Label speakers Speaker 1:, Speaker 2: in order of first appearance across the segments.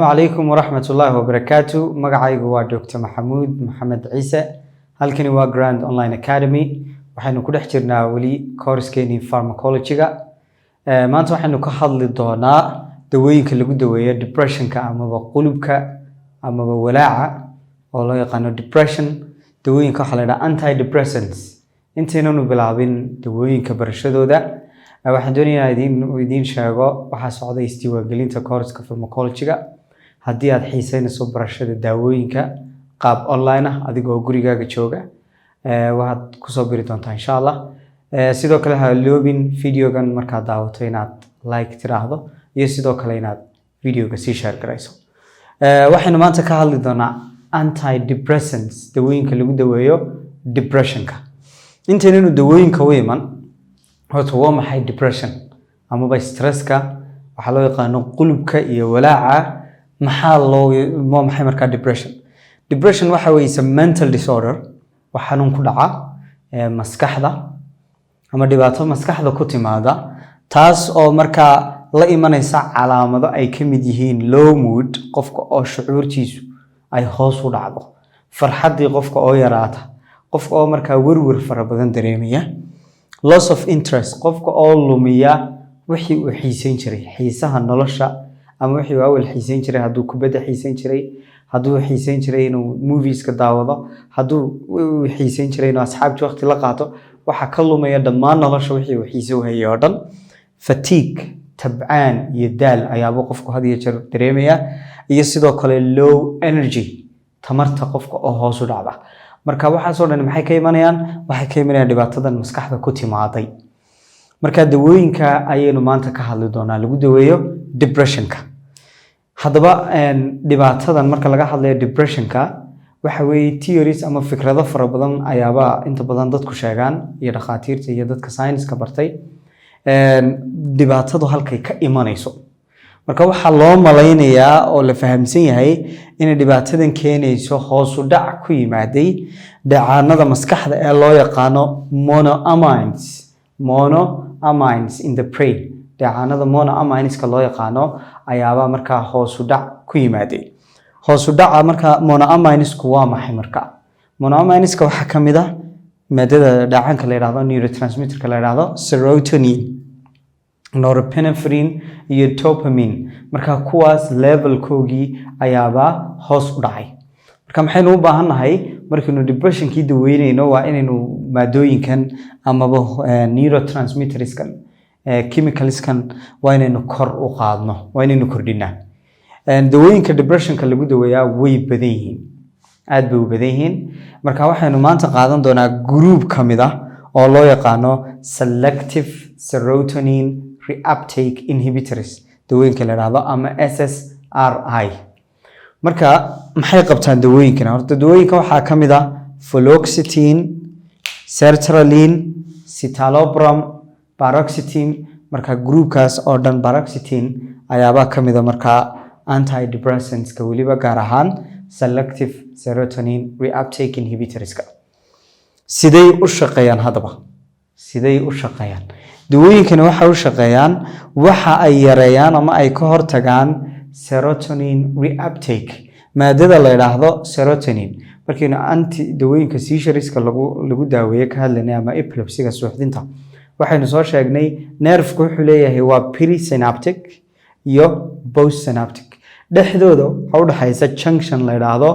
Speaker 1: Calaykum waraxmat ullaahi wabarakaatu. Magacaygu waa Dr Maxamuud Maxamed Ciise. Halkani waa Grand Online Academy. Waxaynu ku dhex jirnaa weli coursekeenii pharmacology-ga. Maanta waxaynu ka hadli doonaa dawooyinka lagu daweeyo depressionka amaba qulubka amaba walaaca oo loo yaqaano depression. Dawooyinka waxaa la yidhaha antidepressants. Intaynanu bilaabin dawooyinka barashadooda, waxaan doonayaa idiin sheego waxaa socday isdiiwaangelinta courseka pharmacology-ga. Haddii aad xiiseynayso barashada daawooyinka qaab online ah adigoo gurigaaga jooga, waxaad kusoo biri doontaa insha Allah. Sidoo kale ha iloobin videogan markaad daawato inaad like tiraahdo iyo sidoo kale inaad videoga sii share garayso. Waxaynu maanta ka hadli doonaa antidepressants, dawooyinka lagu daweeyo depressionka. Intaynanu dawooyinka u iman, horta waa maxay depression amaba stresska waxaa loo yaqaano qulubka iyo walaaca? Maxaa loo waa maxay markaa depression? Depression waxa weeye is a mental disorder, waa xanuun ku dhaca maskaxda ama dhibaato maskaxda ku timaada, taas oo markaa la imanaysa calaamado ay ka mid yihiin low mood, qofka oo shucuurtiisu ay hoos u dhacdo, farxaddii qofka oo yaraata, qofka oo markaa werwer fara badan dareemaya, loss of interest, qofka oo lumiya wixii uu xiiseyn jiray, xiisaha nolosha ama wixii uu awal xiiseyn jiray. Hadduu kubadda xiiseyn jiray, hadduu xiiseyn jiray inuu movieska daawado, hadduu uu xiiseyn jiray inuu asxaabtii waqti la qaato, waxaa ka lumaya dhammaan nolosha wixii uu xiise u hayay oo dhan. Fatigue, tabcaan iyo daal ayaabuu qofku had iyo jeer dareemaya, iyo sidoo kale low energy, tamarta qofka oo hoos u dhacda. Marka waxaasoo dhan maxay ka imanayaan? Waxay ka imanayaan dhibaatadan maskaxda ku timaaday. Marka dawooyinka ayaynu maanta ka hadli doonaa lagu daweeyo depressionka. Haddaba dhibaatadan marka laga hadlayo depressionka, waxa weeye theories ama fikrado fara badan ayaaba inta badan dadku sheegaan iyo dhakhaatiirta iyo dadka science-ka bartay dhibaatadu halkay ka imanayso. Marka waxaa loo malaynayaa oo la fahamsan yahay inay dhibaatadan keenayso hoos u dhac ku yimaaday dheecaanada maskaxda ee loo yaqaano monoamines, monoamines in the brain. Dheecaanada monoamineska loo yaqaano ayaabaa markaa hoos u dhac ku yimaaday. Hoos u dhaca marka monoaminesku waa maxay? Marka monoamineska waxaa ka mid ah maadada dheecaanka la yidhahdo, neurotransmitterka la yidhahdo serotonin, norepinephrine iyo dopamine. Marka kuwaas levelkoogii ayaabaa hoos u dhacay. Marka maxaynu u baahan nahay markaynu depressionkii daweyneyno? Waa inaynu maadooyinkan amaba neurotransmitterskan, chemicalskan waa inaynu kor u qaadno, waa inaynu kordhinaa. Dawooyinka depressionka lagu daweeyaa way badan yihiin, aad bay u badan yihiin. Marka waxaynu maanta qaadan doonaa group ka mid ah oo loo yaqaano selective serotonin reuptake inhibitors, dawooyinka la yidhaahdo ama SSRI. Marka maxay qabtaan dawooyinkan? Horta dawooyinka waxaa ka mid ah fluoxetine, sertraline, citalopram, paroxetine. Marka groupkaas oo dhan paroxetine ayaabaa ka mid a markaa antidepressantska, weliba gaar ahaan selective serotonin reuptake inhibitorska. Siday u shaqeeyaan haddaba? Siday u shaqeeyaan dawooyinkani? Waxay u shaqeeyaan, waxa ay yareeyaan ama ay ka hortagaan serotonin reuptake, maadada la yidhaahdo serotonin. Markaynu anti dawooyinka seizureska lagu daaweeye ka hadlaynay ama epilepsyga, suuxdinta, waxaynu soo sheegnay nerveku wuxuu leeyahay waa presynaptic iyo postsynaptic. Dhexdooda waxaa u dhexaysa junction la yidhaahdo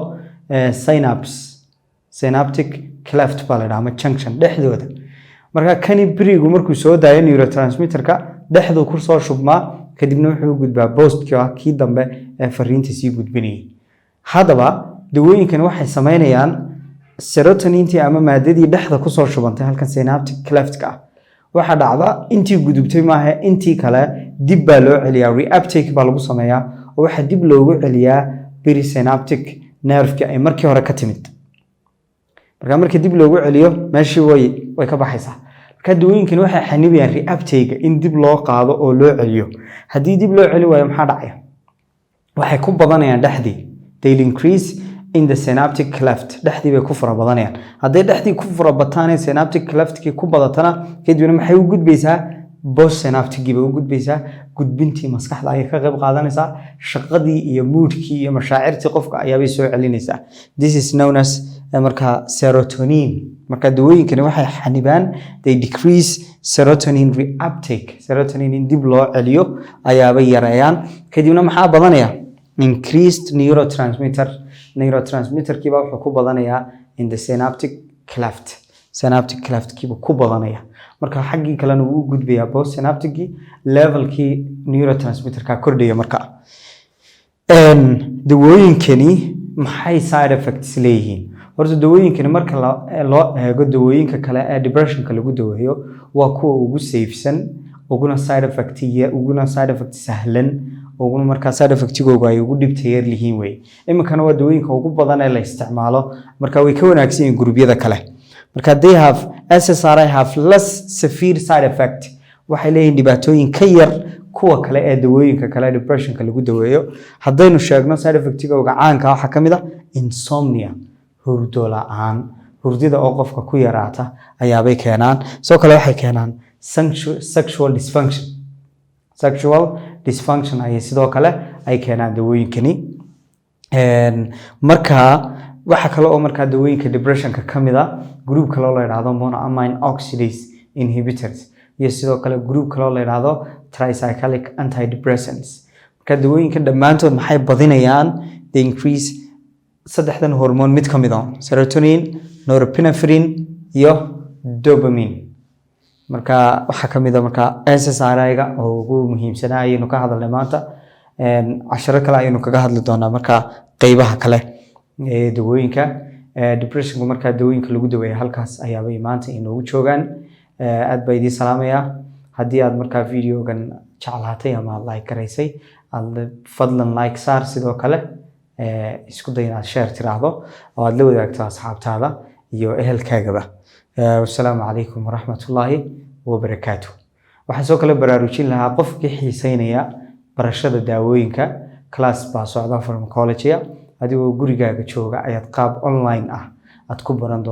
Speaker 1: synapse, synaptic cleft baa la yidhaha ama junction dhexdooda. Marka kani pregu markuu soo daayo neurotransmitterka, dhexduu kusoo shubmaa, kadibna wuxuu u gudbaa postka, ah kii dambe ee fariinta sii gudbinayay. Haddaba dawooyinkani waxay sameynayaan serotonintii ama maadadii dhexda kusoo shubantay halkan synaptic cleftka ah, waxaa dhacda intii gudubtay maaha, intii kale dib baa loo celiyaa, reuptake baa lagu sameeyaa, oo waxaa dib loogu celiyaa presynaptic nerveki ay markii hore ka timid. Marka markii dib loogu celiyo, meeshii way ka baxaysaa. Marka dawooyinkani waxay xanibayaan reuptake, in dib loo qaado oo loo celiyo. Haddii dib loo celi waayo, maxaa dhacaya? Waxay ku badanayaan dhexdii. They'll increase in the synaptic cleft. Dhexdii bay ku fara badanayaan. Hadday dhexdii ku fara bataan, synaptic cleftkii ku badatana, kadibna maxay u gudbaysaa? Postsynapticgii bay u gudbaysaa. Gudbintii maskaxda ayay ka qayb qaadanaysaa. Shaqadii iyo moodkii iyo mashaacirtii qofka ayaabay soo celinaysaa. This is known as marka serotonin. Marka dawooyinkani waxay xanibaan, they decrease serotonin reuptake. Serotonin in dib loo celiyo ayaabay yareeyaan. Kadibna maxaa badanaya? Increased neurotransmitter. Neurotransmitterkiiba wuxuu ku badanayaa in the synaptic cleft. Synaptic cleftkiiba ku badanaya. Marka xaggii kalena wuu u gudbayaa, postsynapticgii, levelkii neurotransmitterka kordhaya. Marka dawooyinkani maxay side effects leeyihiin? Horta dawooyinkani marka loo eego dawooyinka kale ee depressionka lagu daweeyo, waa kuwa ugu safesan, uguna side effect sahlan, uguna markaa side effectigoogu ay ugu dhibta yar yihiin wey. Iminkana waa dawooyinka ugu badan ee la isticmaalo. Marka way ka wanaagsan yihiin gurubyada kale. Marka they have, SSRI have less severe side effect. Waxay leeyihiin dhibaatooyin ka yar kuwa kale ee dawooyinka kale ee depressionka lagu daweeyo. Haddaynu sheegno side effectigooga caanka, waxaa ka mid ah insomnia, hurdo la-aan. Hurdida oo qofka ku yaraata ayaabay keenaan. Sidoo kale waxay keenaan sexual dysfunction. Sexual dysfunction ayay sidoo kale ay keenaan dawooyinkani. Marka waxa kale oo markaa dawooyinka depressionka ka mid a group kale oo la yidhaahdo monoamine oxidase inhibitors, iyo sidoo kale group kale oo la yidhaahdo tricyclic antidepressants. Marka dawooyinka dhammaantood maxay badinayaan? They increase saddexdan hormoon mid ka mid ah: serotonin, norepinephrine iyo dopamine. Marka waxaa ka mid a marka SSRI-ga oo ugu muhiimsanaa ayaynu ka hadalnay maanta. Casharo kale ayaynu kaga hadli doonaa marka qeybaha kale ee dawooyinka depressionku. Markaa dawooyinka lagu daweeya halkaas ayaabay maanta inoogu joogaan. Aad baa idiin salaamayaa. Haddii aad markaa videogan jeclaatay ama aad like garaysay, aad fadlan like saar. Sidoo kale isku day inaad share tiraahdo oo aad la wadaagto asxaabtaada iyo ehelkaagaba. Wasalaamu calaykum waraxmatullaahi wabarakaatu. Waxaan soo kale baraarujin lahaa qofkii xiiseynaya barashada daawooyinka, class baa socda pharmacology. Adigoo gurigaaga jooga ayaad qaab online ah aad ku baran doontaa.